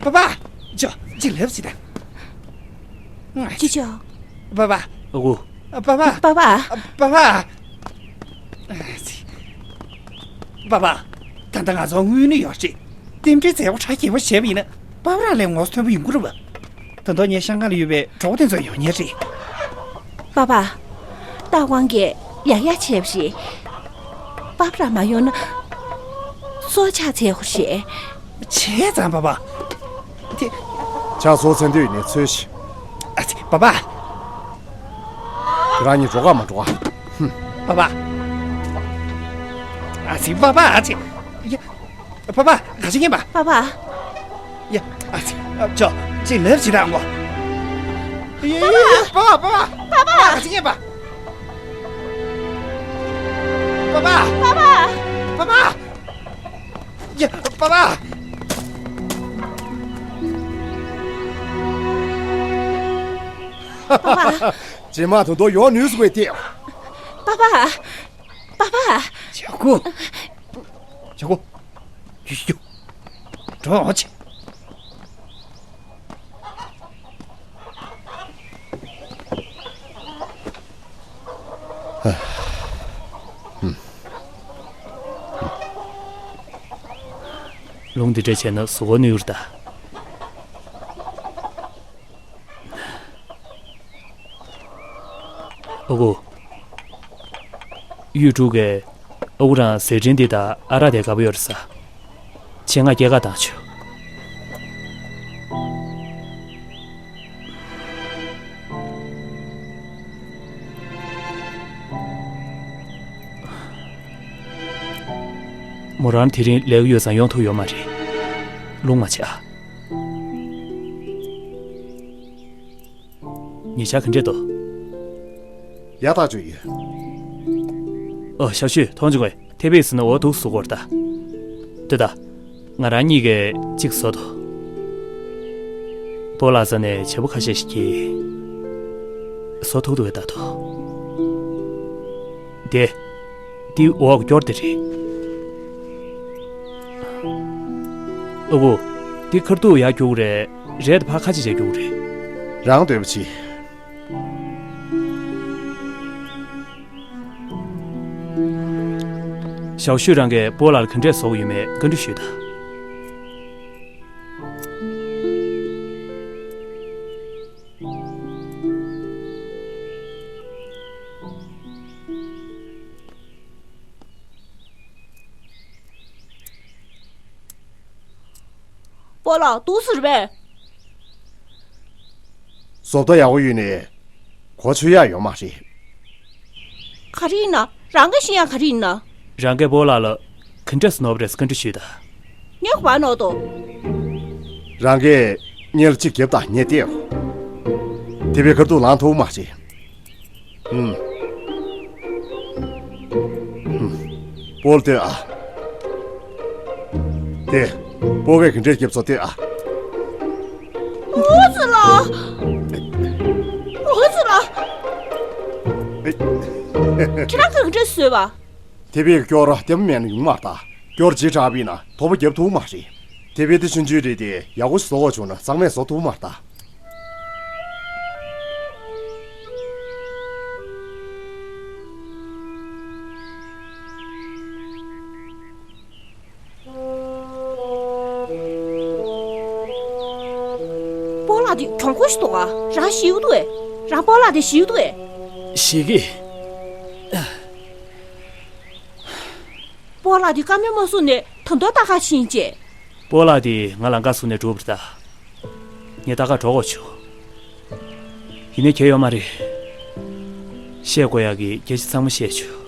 པ་པ། ཅོ། ཅིག་ལབ་ཅིག་དང་། ཅི་ཅོ། པ་པ། ཨ་ཁུ། པ་པ། པ་པ། པ་པ། པ་པ། ད་ལྟ་ང་ཚོ་དངུལ་ནི་ཡོད་རེད། རྟེན་འབྲེལ་མཛད་སྒོ་གྲ་རྒྱས་པོ་བྱས་པ་ཡིན་ན་པ་པ་རང་ལ་ངོ་ཚ་མཐོན་པོ་ཡོང་གི་རེད་པ། ད་དུང་ངས་ཤང་ཀང་ལ་ཡོད་པའི་གྲོགས་པོ་དེ་ཚོ་ཡོང་མཁན་རེད། པ་པ། ཏ་ཝང་གིས་ཡག་ཡག་བྱས་པ་རེད། པ་པ་རང་མ་ཡོང་ན་སྲོག་ཆགས་ཚར་དགོས་རེད། བྱས་ཙང་པ་པ། དེ། ཆང་བཟོ་ཚར་དུས་ནས་ཚོས་ཤིག་ཨ་ཙི། པ་པ། ཁྱེད་རང་གཉིས་འགྲོ་ག་མ་འགྲོ་ག་ཧུམ། པ་པ། ཨ་ཙི། པ་པ། ཨ་ཙི། ཡ། པ་པ། ག་ཅི་ཡིན་པ། པ་པ། ཡ། ཨ་ཙི། ཨ། ཅོ། ཅིག་ལབ་ཅིག་དང་གོ། ཡ་ཡ་ཡ། པ་པ། པ་པ། པ་པ། ག་ཅི་ཡིན་པ། པ་པ། པ་པ། པ་པ། ཡ། པ་པ། པ་པ། རྗེས་མ་དོན་དུ་ཡོང་ནུས་སུ་དགོས་ཏེ། པ་པ། པ་པ། ཅག་གུ། ཅག་གུ། ཡུ་ཡུ། འགྲོ་འོང་ཆེ། རླུང་འདི་འདྲ་བྱས་ན་གཟུགས་པོ་ནུས་ར་ད། ཨ་ཁུ། གཡུ་ཕྲུག་གིས་ཨ་ཁུ་རང་ཟས་སྦྲེལ་འདི་དང་ཨ་རག་དེ་དགའ་པོ་ཡོད་རེད་ཟེར། ཁྱེད་ང་སྐྱེལ་ག་བཏང་བྱོས། མོ་རང་དེ་རིང་ལས་ཀ་ཡོད་ཙང་ཡོང་ཐུབ་ཡོད་མ་རེད། རླུང་མ་བྱེད་ཨ། ཉེ་ཆར་ག་འདྲས་འདུག་ཡག་ཐག་ཆོད་ཡོད། ཨོ། ཞའོ་ཤུས། ཐོངས་བྱུང་ངས། ཐེ་པེ་སི་ནི་འོ་འདུག་བཟོ་དགོས་རེད་ད། ལྟོས་ད། ང་རང་གཉིས་ཀས་གཅིག་བཟོ་དོ། སྤོ་ལགས་རྩ་ནས་བྱེད་པོ་ཁ་ཤས་ཤིག་གིས་བཟོ་ཐུབ་འདུག་གས་ད་དོ། དེ། འདི་འོག་སྐྱོར་དེ་རེད། ཨ་ཁུ། འདི་ཁ་ཐུག་ཡར་རྒྱུག་རེད། རེད་དེ་ཕར་ཁ་ཕྱེ་བྱས་རྒྱུག་རེད། རང་འདོད་པ་བྱེད། ཞའོ་ཤུས་རང་གིས་སྤོ་ལགས་ལ་ག་འདྲས་བཟོ་དགོས་ཡོད་མེད་བཀའ་འདྲི་ཞུས་དང་། སྤོ་ལགས་འདུག་ཟེར་བས། བཟོ་ལྟ་ཡག་པོ་ཡོད་ནས་གོ་ཆོད་ཡག་ཡོད་མ་རེད། ག་རེ་ཡིན་ན། རང་གིས་ཤེས་ཡག་ག་རེ་ཡིན་ན། རང་གིས་སྤོ་ལགས་ལ་ག་འདྲས་ནོར་བ་རེད་བཀའ་འདྲི་ཞུས་དང་། ངས་ག་པར་ནོར་དོ། རང་གིས་ངེད་ལ་གཅིག་རྒྱབ་དང་ངས་བལྟས། དེ་བས་ཁ་ཐུག་ལངས་ཐུབ་མ་རེད། ཨུམ། ཨུམ། སྤོ་ལགས་ལྟོས་ཨ། དེ། སྤོ་བས་ག་འདྲས་རྒྱབ་སོང་ལྟོས་ཨ། འོ་ཙི་ལ། འོ་ཙི་ལ། ཁྱེད་རང་གིས་ག་འདྲས་བཟོས་པ། དེ་བས་སྐྱོར་ལྟད་མོ་མེད་ན་ཡོང་མ་རེད་ད། སྐྱོར་ལྗིད་དྲགས་པ་ཡིན་ན་དོ་པོ་རྒྱབ་ཐུབ་མ་རེད། དེ་བས་དེ་ཆུང་ཆུང་རེད་དེ་ཡག་པོ་ཞིག་བཟོ་དགོས་བྱུང་ན་གཙང་མས་བཟོ་ཐུབ་མ་རེད་ད། སྤོ་ལགས་དེ་གྱོང་པོ་ཞིག་འདུག་ག་རང་ཞེད་ཀྱི་འདུག་གས། རང་སྤོ་ལགས་དེ་ཞེད་ཀྱི་འདུག་གས། ཞེད་ཀྱི། སྤོ་ལགས་དེ་བཀའ་མོལ་མ་གསུངས་ནས་ད་དུང་ལྟ་ག་ཕྱིན་བྱས། སྤོ་ལགས་དེ་ང་ལ་བཀའ་གསུངས་ནས་འགྲོ་བ་རེད་ད། ངས་ད་ག་འགྲོ་དགོས་བྱུང་། ཡིན་ནའི་ཁྱད་ཡོད་མ་རེད། བཤད་དགོས་ཡག་གི་སྐད་ཆ་ཚང་མ་བཤད་བྱུང་།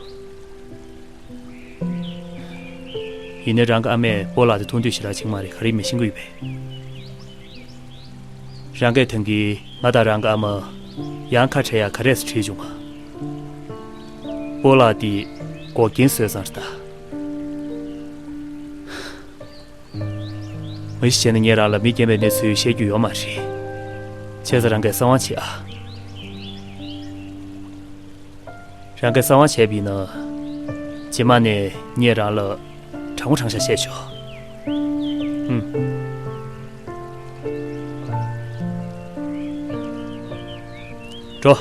ཡིན་ནའི་རང་གི་ཨ་མས་སྤོ་ལགས་དེ་མཐོང་འདོད་ཞེ་དྲག་བྱེད་ཀྱི་མ་རེད། ག་རེ་ཡིན་མིན་ཤེས་ཀྱི་ཡོད་པས། རང་གིས་ཐེངས་འདི་ང་དང་རང་གི་ཨ་མ་ཡང་ཁ་བྲལ་ཡག་ག་རེ་ཟེར་དྲིས་བྱུང་ང་། སྤོ་ལགས་དེ་འགོག་རྐྱེན་བཟོས་ཙང་རེད་ད། མ་གཞི་བྱས་ན་ངས་རང་ལ་མི་རྒན་པའི་གནས་ཚུལ་བཤད་རྒྱུ་ཡོད་མ་རེད། བྱས་ཙང་རང་གིས་གསང་བ་བྱེད་ཨ། རང་གིས་གསང་བ་བྱས་པ་ཡིན་ན། རྗེས་མ་ནས་ངས་རང་ལ་དྲང་པོ་དྲང་བཞག་བཤད་ཆོག་ཧུམ། འགྲོ།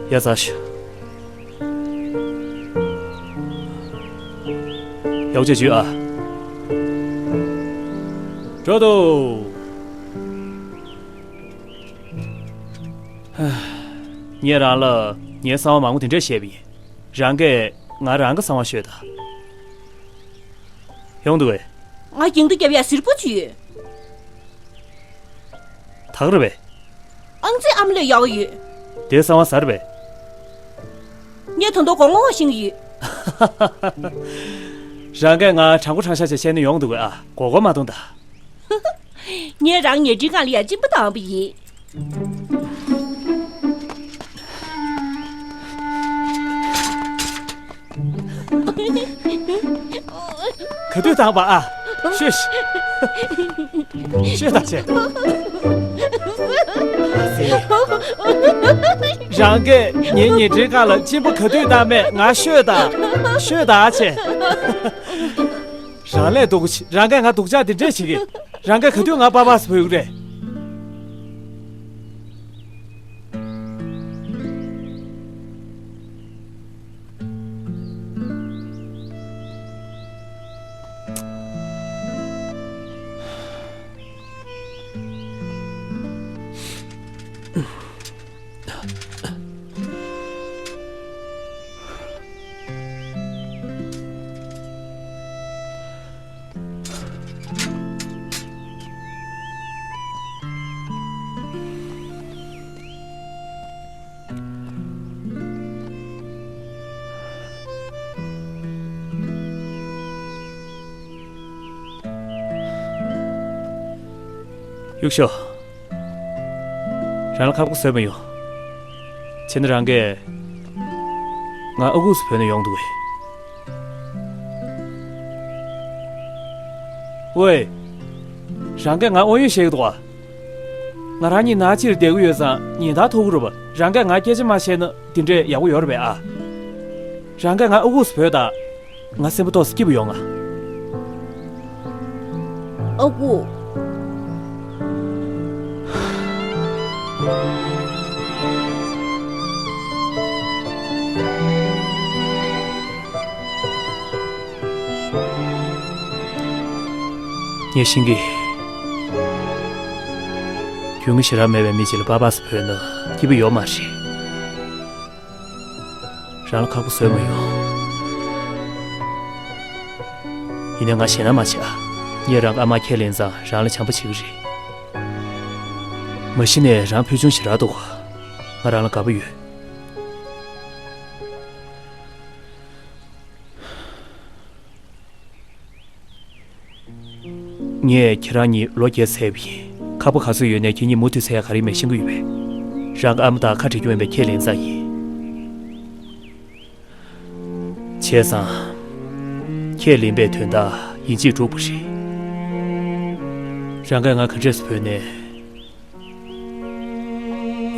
ཡ་ཚ་ཞུ། ཡག་བྱས་བྱོས་ཨ། འགྲོ་འདུག་ངས་རང་ལ་ངའི་གསང་བ་མང་པོ་དེ་འདྲས་བཤད་པ་ཡིན། རང་གིས་ང་རང་གི་གསང་བ་ཤོད་དང་། ཡོང་འདུག་གས། ང་འགྱིང་རྟ་རྒྱབ་ཡ་གཟིར་པོ་ཅིག་ཡོད། ད་ག་རེད་པས། ཨང་རྩིས་ཨ་མ་ལས་ཡག་ཡོད། དེ་གསང་བ་ཟ་རེད་པས། ངས་ད་དུང་སྒོར་མོ་བ་ཤེས་ཀྱི་ཡོད། རང་གིས་ང་དྲང་པོ་དྲང་བཞག་བྱས་བཤད་ན་ཡོང་འདུག་གས་ཨ། མགོ་སྐོར་མ་གཏོང་ད། ངས་རང་ཉལ་ཁྲིའི་སྒང་ལ་ཡ་གཅིན་པ་བཏང་བ་ཡིན། ག་དུས་བཏང་བ་ཨ། ཤོད་ཤི། ཤོད་ད་བྱས། རང་གིས་ངའི་ཉལ་ཁྲིའི་སྒང་ལ་གཅིན་པ་ག་དུས་བཏང་མེད། ང་ཤོད་ད། ཤོད་ད་བྱས། རང་ལས་སྡུག་གོ་ཆེ། རང་གིས་ང་སྡུག་ཅག་འདི་འདྲས་བྱེད་ཀྱི། རང་གིས་ག་དུས་ང་པ་པ་སུ་བོས་རེད། གཡུག་ཤོག་རང་ལ་ཁག་པོ་བཟོས་མ་ཡོང་། བྱས་ན་རང་གིས་ང་ཨ་ཁུག་སུ་བོས་ན་ཡོང་འདུག་གས། ཝེ། རང་གིས་ང་དབང་ཡོད་བཤད་ཀྱི་འདུག་ག་ང་རང་གཉིས་ནང་ཕྱིར་བསྡད་ཀྱི་ཡོད་ཙང་ཉིན་ལྟར་ཐུག་གི་རེད་པ། རང་གིས་ང་སྐད་ཆ་མ་བཤད་ན་འདི་འདྲས་ཡག་པོ་ཡོད་རེད་པས་ཨ། རང་གིས་ང་ཨ་ཁུག་སུ་བོས་དང་། ང་སེམས་པ་ཏོག་ཙམ་སྐྱིད་པོ་ཡོང་ང་། ཨ་ཁུ། ངས་ཤེས་ཀྱི། རྒྱུས་མངའ་ཞེ་དྲག་མེད་པའི་མི་ཅིག་ལ་པ་པ་སུ་བོས་ན་སྐྱིད་པོ་ཡོད་མ་རེད། རང་ལ་ཁག་པོ་བཟོས་མ་ཡོང་། ཡིན་ནའི་ང་ཞེད་སྣང་མ་བྱེད་ཨ། ངས་རང་གི་ཨ་མར་ཁས་ལེན་ཙང་རང་ལ་བྱམས་པོ་བྱེད་ཀྱི་རེད། མ་གཞི་ནས་རང་ཕུལ་བྱུང་ཞེ་དྲག་འདུག་ང་རང་ལ་དགའ་པོ་ཡོད། ངས་ཁྱེད་རང་གཉིས་ལོ་བརྒྱད་འཚོལ་བ་ཡིན། ཁག་པོ་ག་ཚོད་ཡོད་ནའི་ཁྱེད་གཉིས་མུ་མཐུད་འཚོལ་ཡ་ག་རེ་ཡིན་མིན་ཤེས་ཀྱི་ཡོད་པས། རང་གི་ཨ་མ་དང་ཁ་བྲལ་རྒྱུ་མིན་པའི་ཁས་ལེན་ཙང་ཡིན། བྱས་ཙང་། ཁས་ལེན་པའི་དོན་དག་ཡིན་གཅིག་གྲུབ་པ་རེད། རང་གིས་ང་ག་འདྲས་སུ་བོས་ནའི།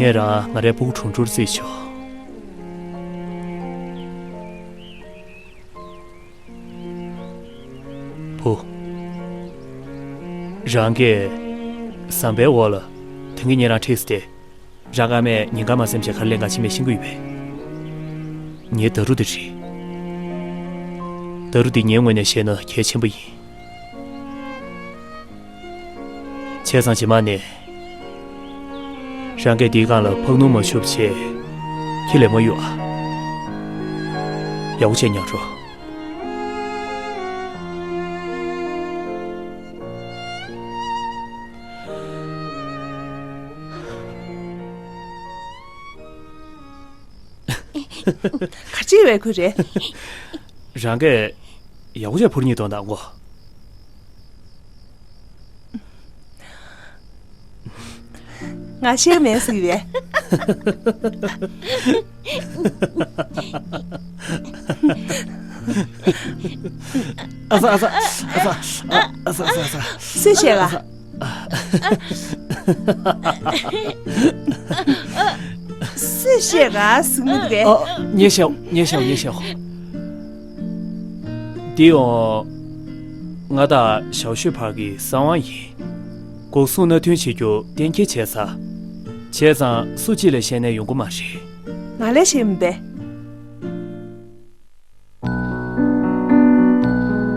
ངས་རང་ང་རའི་སྤུ་གུ་གྲུང་གྲུང་བརྩིས་ཆོག་བུ། རང་གིས་ཟམ་པའི་འོག་ལ་དེང་གི་ཉིན་རང་ཁྲིད་སྟེ། རང་ཨ་མས་ཉིན་གང་མ་སེམས་ཆེ་གར་ལེན་ག་ཕྱིན་མེད་ཤེས་ཀྱི་ཡོད་པས། ངའི་ད་རུ་དེ་རེད། ད་རུ་དེ་ངའི་ངོས་ནས་བཤད་ན་གལ་ཆེན་པོ་ཡིན། བྱས་ཙང་རྗེས་མ་ནས། རང་གིས་འདིའི་སྒང་ལ་ཕག་ནོར་མ་ཤོར་བ་བྱས། ཁྱི་ལས་མ་གཡུག་ཨ། ཡག་པོ་བྱས་ཉར་རོགས། ག་ཅི་བས་ཁུ་རེད། རང་གས་ཡག་པོ་བྱས་ཕུར་གཉིས་གཏོང་དང་གོ། ང་ཤེས་མེད་ཟིག་རེད། ཨ་ས་ཨ་ས་ཨ་ས་ཨ་ས་ཨ་ས་ཨ་ས། སུས་བཤད་ག་སུས་བཤད་ག་ཟིག་མི་འདུག་གས། ཨ། ཉེ་ཤོག་ཉེ་ཤོག་ཉེ་ཤོག་འདི་ཡང་ང་དང་ཞའོ་ཤུས་བར་གྱི་གསང་བ་ཡིན། འགོག་སྲུང་མནའ་མཐུན་བྱེད་རྒྱུ་གཏན་འཁེལ་བྱས་ཚར། བྱས་ཙང་སུ་གཅིག་ལ་བཤད་ནས་ཡོང་གི་མ་རེད། ང་ལ་བཤད་མི་པས།